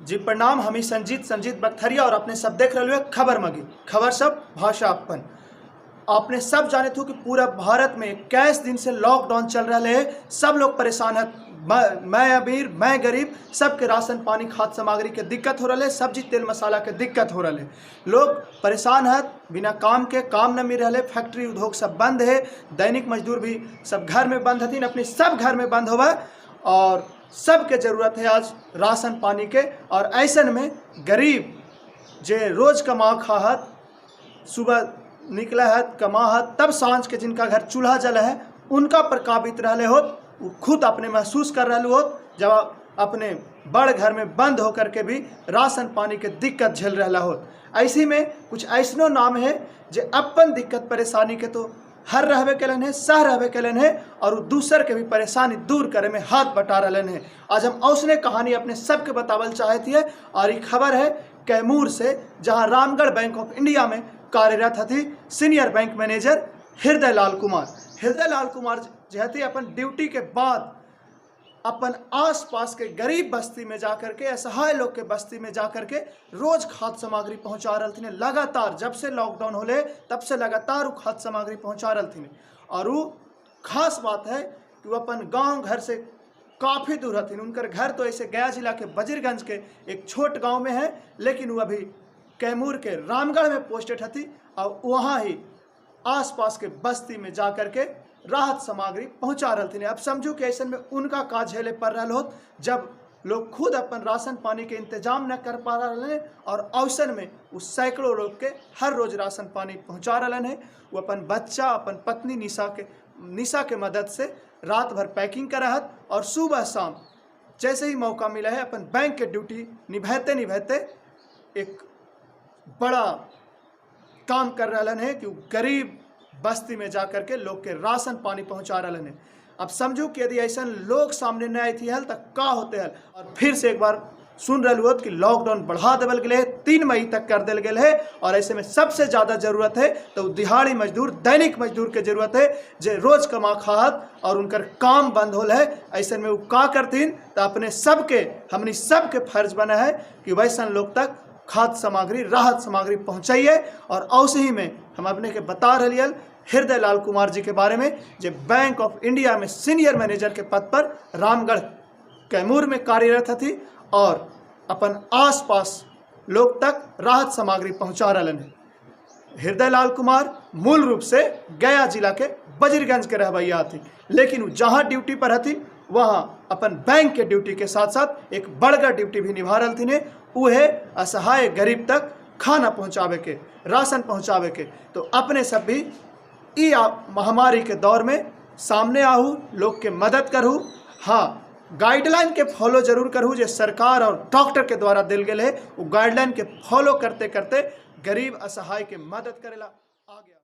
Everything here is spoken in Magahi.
जी प्रणाम। हम ही संजीत संजीत बख्तरिया और अपने सब देख रहे हो खबर मगी खबर सब भाषा अपन। आपने सब जाने थे कि पूरा भारत में 21 दिन से लॉकडाउन चल रहा है। सब लोग परेशान है, मैं अमीर मैं गरीब, सबके राशन पानी खाद्य सामग्री के दिक्कत हो रहा है, सब्जी तेल मसाला के दिक्कत हो रहा है। लोग परेशान है, बिना काम के काम न मिल रहा है, फैक्ट्री उद्योग सब बंद है, दैनिक मजदूर भी सब घर में बंद हथिन, अपने सब घर में बंद होवा और सबके जरूरत है आज राशन पानी के। और ऐसन में गरीब जे रोज कमा खाहत, सुबह निकला है कमा है, तब सांझ के जिनका घर चूल्हा जला है उनका पर का बीत रहा होत वो खुद अपने महसूस कर रहे होत, जब अपने बड़ घर में बंद होकर के भी राशन पानी के दिक्कत झेल रहा होत। ऐसी में कुछ ऐसनो नाम है जे अपन दिक्कत परेशानी के तो हर रहबे केलन है, सह रहबे केलन है और वो दूसर के भी परेशानी दूर करे में हाथ बटा रहलन है। आज हम औसने कहानी अपने सबके बतावल चाहती है और ये खबर है कैमूर से, जहां रामगढ़ बैंक ऑफ इंडिया में कार्यरत हथी senior bank manager Hriday Lal Kumar. Hriday Lal Kumar जे हथी अपन ड्यूटी के बाद अपन आसपास के गरीब बस्ती में जा करके, असहाय लोग के बस्ती में जा करके रोज खाद्य सामग्री पहुंचा रहे थी। लगातार जब से लॉकडाउन होले तब से लगातार वो खाद्य सामग्री पहुंचा रहे थी। और वो खास बात है कि वो अपन गांव घर से काफ़ी दूर हथिन। उनकर घर तो ऐसे गया जिला के वजीरगंज के एक छोट गांव में है, लेकिन वो अभी कैमूर के रामगढ़ में पोस्टेड हथी और वहाँ ही आसपास के बस्ती में जा करके राहत सामग्री पहुंचा रहे थे। अब समझू कि ऐसे में उनका का झेले पड़ रहा होत जब लोग खुद अपन राशन पानी के इंतजाम न कर पा रहे हैं और अवसर में वो सैकड़ों लोग के हर रोज राशन पानी पहुंचा रहे हैं। वो अपन बच्चा अपन पत्नी निशा के मदद से रात भर पैकिंग करहत और सुबह शाम जैसे ही मौका मिला है अपन बैंक के ड्यूटी निभाते निभाते एक बड़ा काम कर रहा है कि वो गरीब बस्ती में जा करके लोग के राशन पानी पहुंचा रहा है। अब समझू कि यदि ऐसा लोग सामने न आई थी हल तो का होते हल। और फिर से एक बार सुन रहे हो कि लॉकडाउन बढ़ा देवल गए है, 3 मई तक कर दिल गए है और ऐसे में सबसे ज़्यादा जरूरत है तो दिहाड़ी मजदूर दैनिक मजदूर के जरूरत है जे रोज कमा खाहत और उनकर काम बंद होल है। ऐसे में वो का करतीन तो अपने सबके हमनी सबके फर्ज बना है कि वैसन लोग तक खाद्य सामग्री राहत सामग्री पहुँचाइए। और औसे ही में हम अपने के बता रहे हृदय लाल कुमार जी के बारे में, जो बैंक ऑफ इंडिया में सीनियर मैनेजर के पद पर रामगढ़ कैमूर में कार्यरत थी और अपन आसपास लोग तक राहत सामग्री पहुंचा रहे हैं। हृदय लाल कुमार मूल रूप से गया जिला के वजीरगंज के रहवैया थी, लेकिन वो जहाँ ड्यूटी पर हथी वहाँ अपन बैंक के ड्यूटी के साथ साथ एक बड़का ड्यूटी भी निभा रही थी, वो है असहाय गरीब तक खाना पहुँचावे के, राशन पहुँचावे के। तो अपने सब भी ई महामारी के दौर में सामने आहू, लोग के मदद करूँ। हाँ, गाइडलाइन के फॉलो जरूर करूँ जो सरकार और डॉक्टर के द्वारा दिल गए है, वो गाइडलाइन के फॉलो करते करते गरीब असहाय के मदद करेला आ गया।